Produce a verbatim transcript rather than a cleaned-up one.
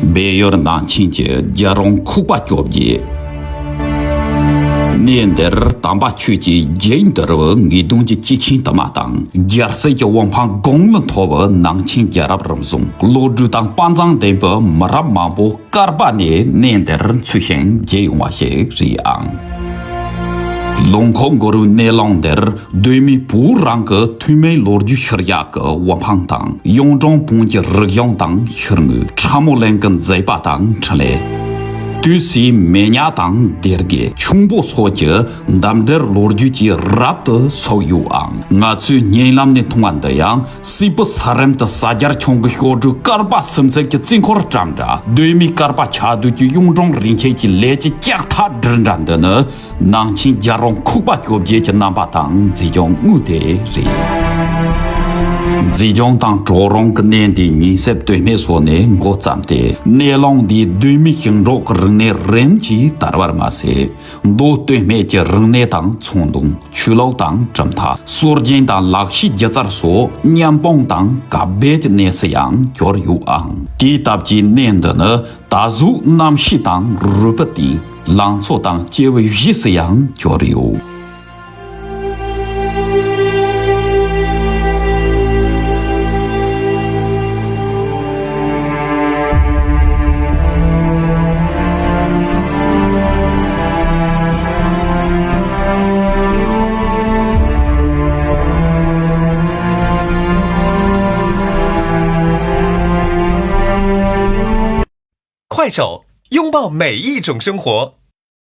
སྦས་ཡུལ་ནང་ཆེན་གྱི་རྒྱལ་རོང་ཁུག་པ་བཅོ་བརྒྱད། གནས་འདིར་དམ་པ་ཆོས་ཀྱི་རྒྱན་དུ་རུ་ངེས་དོན་གྱི་སྐྱེས་ཆེན་དུ་མ་དང་རྒྱལ་སྲས་ཀྱི་དབུ་འཕང་དགུང་ལ་མཐོ་བའི་ནང་ཆེན་རྒྱལ་རབས་རིམ་བཟུང་བློ་གྲོས་དང་དཔའ་མཛངས་ལྡན་པའི་མི་རབས་མང་པོ་བསྐལ་པ་ནས་གནས་འདིར་འཚོ་ཞིང་རྒྱས་ཡོང་བ་ཞིག་རེད་ཨང་། ལུང་ཁོག་མགོ་རུའི་གནས་ལུང་འདིར་གདོད་མའི་བོད་རང་གི་ཐོན་མིའི་ལོ་རྒྱུས་ཤུལ་བཞག་གི་དབུ་འཕང་དང་གཡུང་དྲུང་བོན་གྱི་རིག་གཞུང་དང་ཤུལ་དངོས། ཁྲ་མོ་གླིང་གི་མཛད་པ་དང་འཕྲིན་ལས། ཏུའུ་སིའི་མེ་ཉ་དང་སྡེ་དགེ་ཆུང་པོ་སོགས་ཀྱི་འདབས་འབྲེལ་ལོ་རྒྱུས་ཀྱིས་རབ་ཏུ་གསོ་ཡོད་ཨང་། ང་ཚོས་བརྙན་ལམ་ནས་མཐོང་བ་འདི་ཡང་སྲིད་པའི་ས་རིམ་དུ་ས་རྒྱལ་ཁྱུང་གི་གཤོག་སྒྲོས་བསྐལ་པ་སུམ་བརྩེགས་ཀྱི་རྩིས་འཁོར་བཀྲམ་འདྲ། གདོད་མའི་བསྐལ་པ་ཆ་བསྡུས་ཀྱི་གཡུང་དྲུང་རིན་ཆེན་གྱི་ལས་ཀྱི་ལྕགས་ཐག་སྦྲེལ་འདྲ་འདི་ནི། ནང་ཆེན་རྒྱལ་རོང་ཁུག་པ་བཅོ་བརྒྱད་ཀྱི་རྣམ་པ་དང་མཛེས་ལྗོངས་དངོས་དེ་རེད། མཛེས་ལྗོངས་དང་གྲོག་རོང་གི་གནས་འདིའི་ཉིན་སྲིབ་སྟོད་སྨད་སོགས་ནས་འགོ་བརྩམས་ཏེ། གནས་ལུང་འདིའི་གདོད་མའི་ཞིང་འབྲོག་གི་རིག་གནས་རིམ་གྱིས་དར་བར་མ་ཟད། མདོ་སྟོད་སྨད་ཀྱི་རིག་གནས་དང་ཚོང་དོན། ཆོས་ལུགས་དང་གྲུབ་མཐའ། སྲོལ་རྒྱུན་དང་ལག་ཤེས་སྒྱུ་རྩལ་སོགས་མཉམ་སྤུངས་དང་གབ་སྦས་ཀྱི་གནས་སུ་ཡང་གྱུར་ཡོད་ཨང་། དེའི་སྟབས་ཀྱིས་གནས་འདི་ནི། ད་གཟོད་རྣམ་ཤེས་དང་རོལ་པའི་སྟེང་ལང་ཚོ་དང་སྐྱེས་བུ་བཞི་སུ་ཡང་གྱུར་ཡོད། 快手，拥抱每一种生活。